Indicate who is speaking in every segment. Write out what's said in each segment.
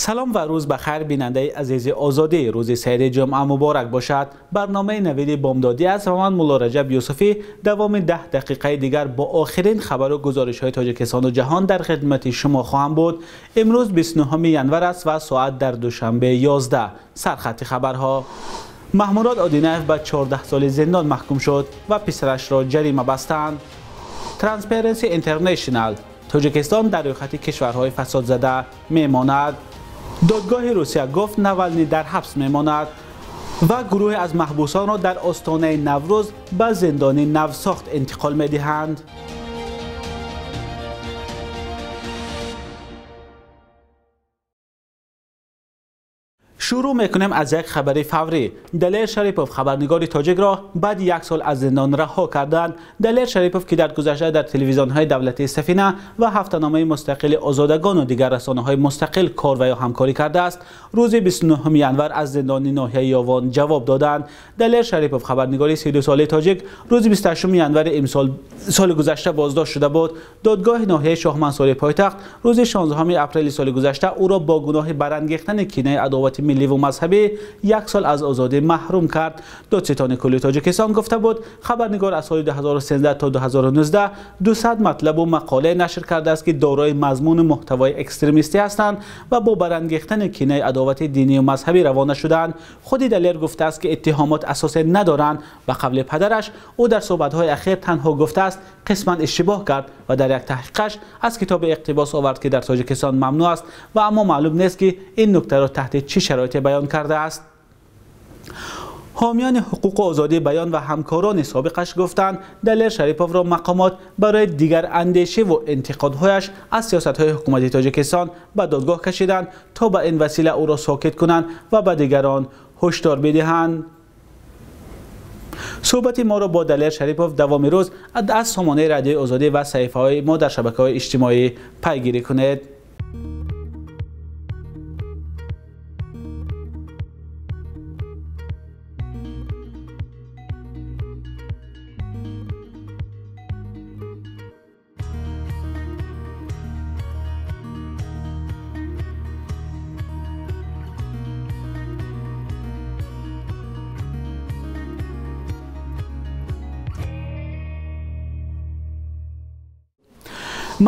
Speaker 1: Салом ва рӯз ба хайр, бинандаи азизи Озодӣ. Рӯзи саиди ҷумъа муборак бошад. Барномаи навиди бомдодӣ аст ва ман Мулло Раҷаб Юсуфӣ давоми 10 дақиқаи дигар бо охирин хабару гузоришҳои Тоҷикистону ҷаҳон дар хидмати шумо хоҳам буд. Имрӯз 29 январ аст ва соат дар Душанбе 11. Сархати хабарҳо. Маҳмурод Одинаев ба 14 соли зиндон маҳкум шуд ва писарашро ҷарима бастанд. Transparency International: Тоҷикистон дар рӯйхати кишварҳои фасодзада мемонад. Додгоҳи Русия гуфт Навални дар ҳабс мемонад ва гурӯҳе аз маҳбусонро дар остонаи Наврӯз ба зиндони навсохт интиқол медиҳанд. Шурӯъ мекунем аз як хабари фаврӣ. Далер Шарипов, хабарнигори тоҷикро баъд як сол аз зиндон раҳо карданд. Далер Шарипов, ки дар гузашта дар телевизионҳои давлатии Сафина ва ҳафтаномаи мустақили Озодагону дигар расонаҳои мустақил кор ва ё ҳамкорӣ кардааст, рӯзи 29 январ аз зиндони ноҳияи Ёвон ҷавоб доданд. Далер Шарипов, хабарнигори 32-солаи тоҷик, рӯзи 28 январи имсол соли гузашта боздошт шуда буд. Додгоҳи ноҳияи Шоҳмансури пойтахт рӯзи 16 апрели соли гузашта ӯро бо гуноҳи барангехтани кинаи адовати миллӣ ва мазҳабӣ як сол аз озодӣ маҳрум кард. Додситони кулли Тоҷикистон гуфта буд, хабарнигор аз соли 2013 то 2019 200 матлабу мақола нашр кардааст, ки дорои мазмуну муҳтавои экстремистӣ ҳастанд ва бо барангехтани кинаи адовати динию мазҳабӣ равона шудаанд. Худи Далер гуфтааст, ки иттиҳомот асосе надоранд. Ба қавли падараш, ӯ дар суҳбатҳои ахир танҳо гуфтааст қисман иштибоҳ кард ва дар як таҳқиқаш аз китоби иқтибос овард, ки дар Тоҷикистон мамнӯъ аст ва аммо маълум нест, ки ин нуктаро таҳти чӣ шароите баён кардааст. Ҳомиёни ҳуқуқу озодии баён ва ҳамкорони собиқаш гуфтанд, Далер Шариповро мақомот барои дигарандешиву интиқодҳояш аз сиёсатҳои ҳукумати Тоҷикистон ба додгоҳ кашиданд, то ба ин васила ӯро сокит кунанд ва ба дигарон ҳушдор бидиҳанд. Суҳбати моро бо Далер Шарипов давоми рӯз аз сомонаи Радиои Озодӣ ва саҳифаҳои мо дар шабакаҳои иҷтимоӣ пайгирӣ кунед.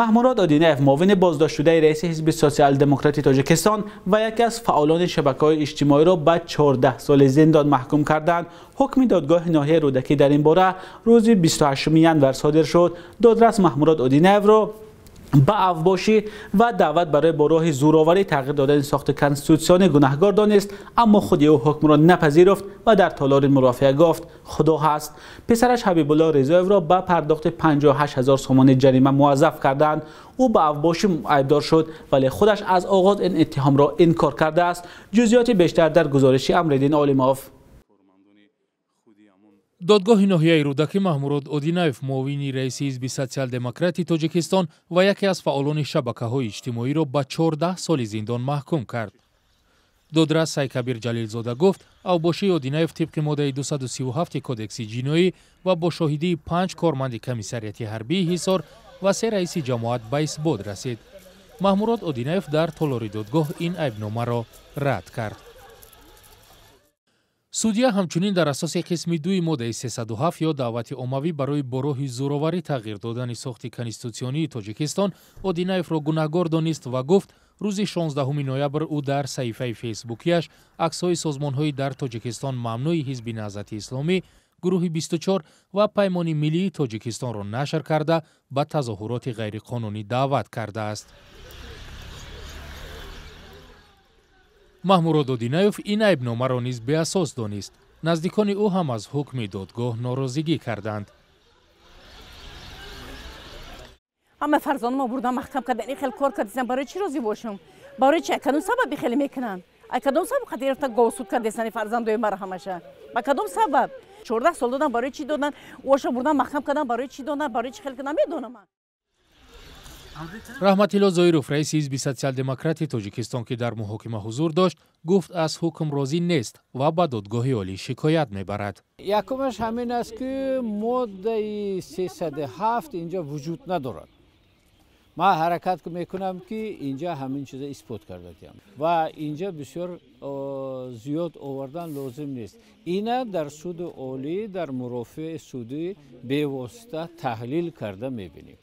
Speaker 1: Маҳмурод Одинаев, муовини боздоштшудаи раиси ҳизби Сотсиал-демократи Тоҷикистон ва яке аз фаъолони шабакаҳои иҷтимоиро ба 14 соли зиндон маҳкум карданд. Ҳукми додгоҳи ноҳияи Рӯдакӣ дар ин бора рӯзи 28 январ содир шуд. Додрас Маҳмурод Одинаевро ба авбошӣ ва даъват барои бо роҳи зӯроварӣ тағйир додани сохти конститутсионӣ гунаҳгор донист, аммо худи ӯ ҳукмро напазируфт ва дар толори мурофиа гуфт худо ҳаст. Писараш Ҳабибулло Ризоевро ба пардохти 58 ҳазор сомонӣ ҷарима муваззаф карданд. Ӯ ба авбошӣ айбдор шуд, вале худаш аз оғоз ин иттиҳомро инкор кардааст. Ҷузъиёти бештар дар гузориши Амриддин Олимов.
Speaker 2: Додгоҳи ноҳияи Рӯдакӣ Маҳмурод Одинаев, муовини раиси ҳизби Сотсиал-демократи Тоҷикистон ва яке аз фаъолони шабакаҳои иҷтимоиро ба 14 соли зиндон маҳкум кард. Додрас Сайкабир Ҷалилзода гуфт, авбошии Одинаев тибқи моддаи 237 кодекси ҷиноӣ ва бо шоҳидии 5 корманди комиссарияти ҳарбии Ҳисор ва 3 раиси ҷамоат ба исбот расид. Маҳмурод Одинаев дар толори додгоҳ ин айбномаро рад кард. Судья ҳамчунин дар асоси қисми 2 моддаи 307 ё даъвати оммавӣ барои бо роҳи зӯроварӣ тағйир додани сохти конститутсионии Тоҷикистон Одинаевро гунаҳгор донист ва гуфт, рӯзи 16 ноябр ӯ дар саҳифаи фейсбукияш аксҳои созмонҳои дар Тоҷикистон мамнӯи Ҳизби Наҳзати Исломӣ, гурӯҳи 24 ва Паймони миллии Тоҷикистонро нашр карда ба тазоҳуроти ғайриқонунӣ даъват кардааст. Маҳмурод Одинаев ин айбномаро низ беасос донист. Наздикони ӯ ҳам аз ҳукми додгоҳ норозигӣ карданд.
Speaker 3: Ҳама фарзандама бурдан маҳкам кардан, ин хел кор кардасан, барои чӣ розӣ бошам? Барои чӣ? Кадом сабаб хеле мекунанд? Кадом сабаб қадир говсуд кардасан фарзандои мара ҳамаша? Ба кадом сабаб? 14 сол додан, барои чӣ додан? Оша бурдан маҳкам кардан, барои чӣ додан? Барои чӣ хел намедонам.
Speaker 2: Раҳматилло Зоиров, раиси ҳизби Сотсиал-демократи Тоҷикистон, ки дар муҳокима ҳузур дошт, гуфт аз ҳукм розӣ нест ва ба додгоҳи олӣ шикоят мебарад.
Speaker 4: Якумаш ҳамин аст, ки моддаи 307 инҷо вуҷуд надорад. Ман ҳаракат мекунам, ки инҷа ҳамин чиза исбот карда диҳам ва инҷа бисёр зиёд овардан лозим нест. Ина дар суди олӣ, дар мурофиаи судӣ бевосита таҳлил карда мебинем.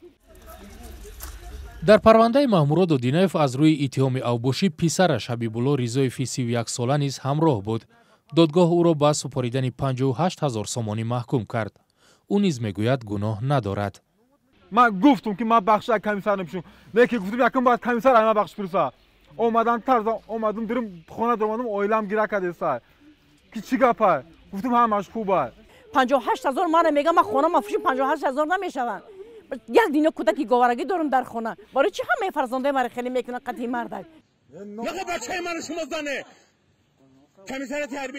Speaker 2: Дар парвандаи Маҳмурод Одинаев аз рӯи иттиҳоми авбошӣ писараш Ҳабибулло Ризоеви 31-сола низ ҳамроҳ буд. Додгоҳ ӯро ба супоридани 58 ҳазор сомонӣ маҳкум кард. Ӯ низ мегӯяд, гуноҳ надорад.
Speaker 5: Ман гуфтум, ки ман бахши комиссар намешум, лекин гуфтум, якум бояд комиссар ама бахш пурса. Омадан тарза омадум, дурум хона даромадум, оилам гира кардеса, ки чӣ гапа? Гуфтум, ҳамаш хуба.
Speaker 3: 58 ҳазор мана мегам, ман хона мафурӯшим, 58 ҳазор намешаванд. Як дунё кӯдаки говарагӣ дорум дар хона. Барои чӣ ҳамаи фарзандои маро хеле мекунанд қатъи мардак?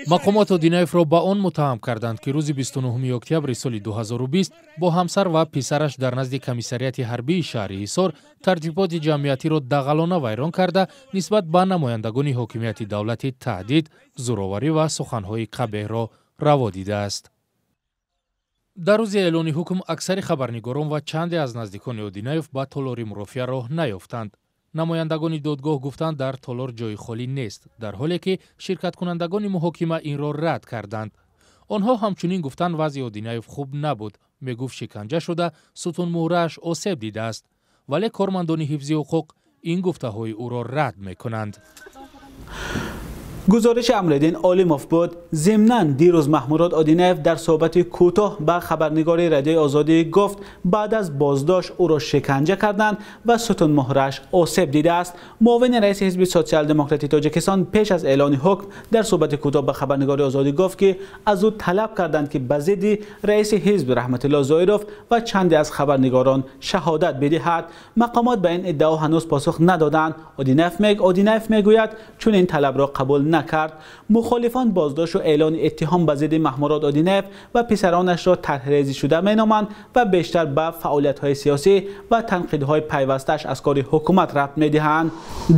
Speaker 2: Мақомот Одинаевро ба он муттаҳам карданд, ки рӯзи 29 октябри соли 2020 бо ҳамсар ва писараш дар назди комиссариати ҳарбии шаҳри Ҳисор тартиботи ҷамъиятиро дағалона вайрон карда, нисбат ба намояндагони ҳокимияти давлатӣ таҳдид, зӯроварӣ ва суханҳои қабеҳро раво дидааст. Дар рӯзи эълони ҳукм аксари хабарнигорон ва чанде аз наздикони Одинаев ба толори мурофиа роҳ наёфтанд. Намояндагони додгоҳ гуфтанд, дар толор ҷои холӣ нест, дар ҳоле ки ширкаткунандагони муҳокима инро рад карданд. Онҳо ҳамчунин гуфтанд, вазъи Одинаев хуб набуд, мегуфт, шиканҷа шуда, сутунмуҳрааш осеб дидааст, вале кормандони ҳифзи ҳуқуқ ин гуфтаҳои ӯро рад мекунанд.
Speaker 1: Гузориши Амриддин Олимов буд. Зимнан дирӯз Маҳмурод Одинаев дар суҳбати кӯтоҳ ба хабарнигори Радиои Озодӣ гуфт, баъд аз боздошт ӯро шиканҷа карданд ва сутунмуҳраш осеб дидааст. Муовини раиси ҳизби Сотсиал-демократии Тоҷикистон пеш аз эълони ҳукм дар суҳбати кӯтоҳ ба хабарнигори Озодӣ гуфт, ки аз ӯ талаб карданд, ки ба зидди раиси ҳизб Раҳматулло Зоиров ва чанде аз хабарнигорон шаҳодат бидиҳад. Мақомот ба ин иддао ҳанӯз посух надоданд. Одинаев мегӯяд, чунин талабро қабул накард. Мухолифон боздошт ва эълони иттиҳом ба зидди Маҳмурод Одинаев ва писаронашро тарҳрезӣ шуда меноманд ва бештар ба фаъолиятҳои сиёсӣ ва танқидҳои пайвастааш аз кори ҳукумат рабт медиҳанд.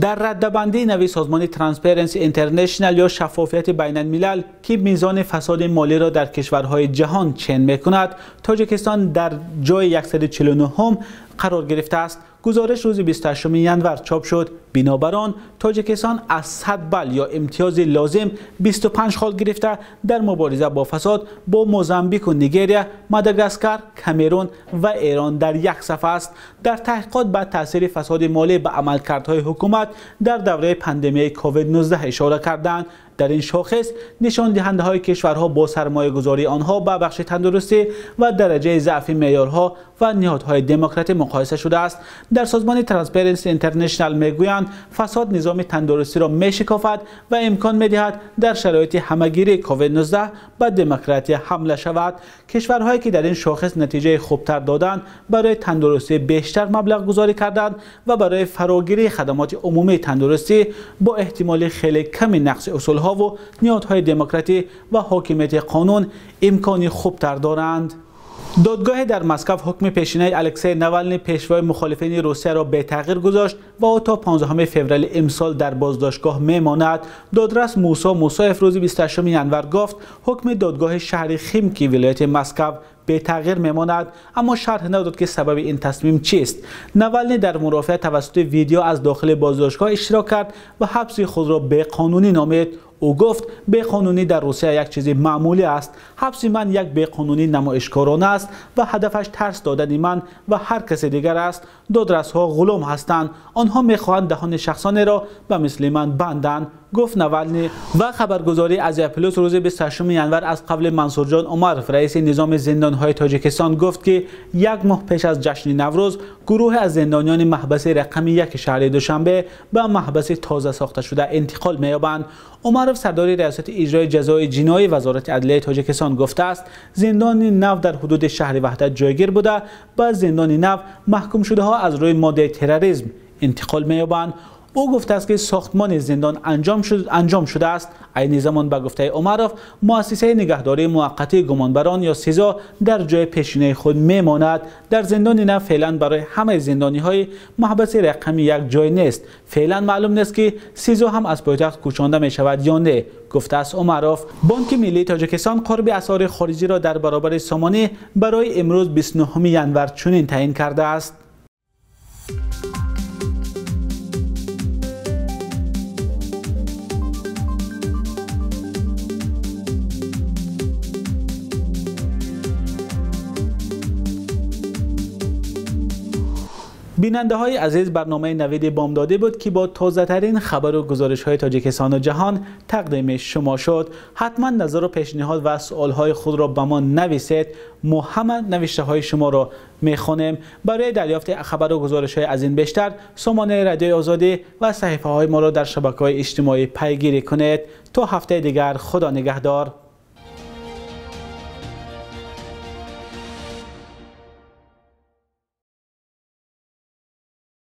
Speaker 1: Дар раддабандии нави созмони Transparency International ё шаффофияти байналмилал, ки мизони фасоди молиро дар кишварҳои ҷаҳон чен мекунад, Тоҷикистон дар ҷои 149 қарор гирифтааст. Гузориш рӯзи 28 январ чоп шуд. Бинобар он Тоҷикистон аз 100 балл ё имтиёзи лозим 25 хол гирифта, дар мубориза бо фасод бо Мозамбику Нигерия, Мадагаскар, Камерун ва Эрон дар як саф аст. Дар таҳқиқот ба таъсири фасоди молӣ ба амалкардҳои ҳукумат дар давраи пандемияи COVID-19 ишора карданд. Дар ин шохис нишондиҳандаҳои кишварҳо бо сармоягузории онҳо ба бахши тандурустӣ ва дараҷаи заъфи меъёрҳо ва ниҳодҳои демократӣ муқоиса шудааст. Дар созмони Transparency International мегӯянд, фасод низоми тандурустиро мешикофад ва имкон медиҳад дар шароити ҳамагирии COVID-19 ба демократия ҳамла шавад. Кишварҳое ки дар ин шохис натиҷаи хубтар доданд, барои тандурустӣ бештар маблағгузорӣ карданд ва барои фарогирии хадамоти умумии тандурустӣ бо эҳтимоли хеле ками нақси усулҳо ва ниҳодҳои демократӣ ва ҳокимияти қонун имкони хубтар доранд. Додгоҳе дар Москва ҳукми пешинаи Алексей Навални, пешвои мухолифини Русияро бетағйир гузошт ва ӯ то 15 феврали имсол дар боздоштгоҳ мемонад. Додрас Мусо Мусоев рӯзи 28 январ гуфт, ҳукми додгоҳи шаҳри Химки вилояти Москва бетағйир мемонад, аммо шарҳ надод, ки сабаби ин тасмим чист. Навални дар мурофиа тавассути видео аз дохили боздоштгоҳ иштирок кард ва ҳабси худро беқонунӣ номид. Ӯ гуфт, беқонунӣ дар Русия як чизи маъмулӣ аст. Ҳабси ман як беқонунӣ намоишкорона аст ва ҳадафаш тарс додани ман ва ҳар касе дигар аст. Додрасҳо ғулом ҳастанд. Онҳо мехоҳанд даҳони шахсонеро ба мисли ман банданд, гуфт Навални. Ва хабаргузории Азия Плюс рӯзи 28 январ аз қавли Мансурҷон Умаров, раиси низоми зиндонҳои Тоҷикистон, гуфт, ки як моҳ пеш аз ҷашни Наврӯз гурӯҳе аз зиндониёни маҳбаси рақами 1 шаҳри Душанбе ба маҳбаси тоза сохта шуда интиқол меёбанд. Умаров, сардори риёсати иҷрои ҷазои ҷиноӣ Вазорати адлияи Тоҷикистон, гуфтааст, зиндони нав дар ҳудуди шаҳри Ваҳдат ҷойгир буда, ба зиндони нав маҳкумшудаҳо аз рӯи моддаи терроризм интиқол меёбанд. Ӯ гуфтааст, ки сохтмони зиндон анҷом шудааст. Айни замон, ба гуфтаи Умаров, муассисаи нигаҳдории муваққатии гумонбарон ё СИЗО дар ҷои пешинаи худ мемонад. Дар зиндони нав феълан барои ҳамаи зиндониҳои маҳбаси рақами 1 ҷой нест. Феълан маълум нест, ки СИЗО ҳам аз пойтахт кӯчонда мешавад ё не, гуфтааст Умаров. Бонки миллии Тоҷикистон қурби асъори хориҷиро дар баробари сомонӣ барои имрӯз 29 январ чунин таъин кардааст. Бинандаҳои азиз, барномаи Навиди Бомдодӣ буд, ки бо тозатарин хабар ва гузоришҳои Тоҷикистон ва ҷаҳон тақдими шумо шуд. Ҳатман назар ва пешниҳод ва суолҳои худро ба мо нависед. Мо ҳама навиштаҳои шуморо мехонем. Барои дарёфти хабар ва гузоришҳои аз ин бештар сомонаи Радиои Озодӣ ва саҳифаҳои моро дар шабакаҳои иҷтимоӣ пайгирӣ кунед. То ҳафтаи дигар, Худо нигаҳдор.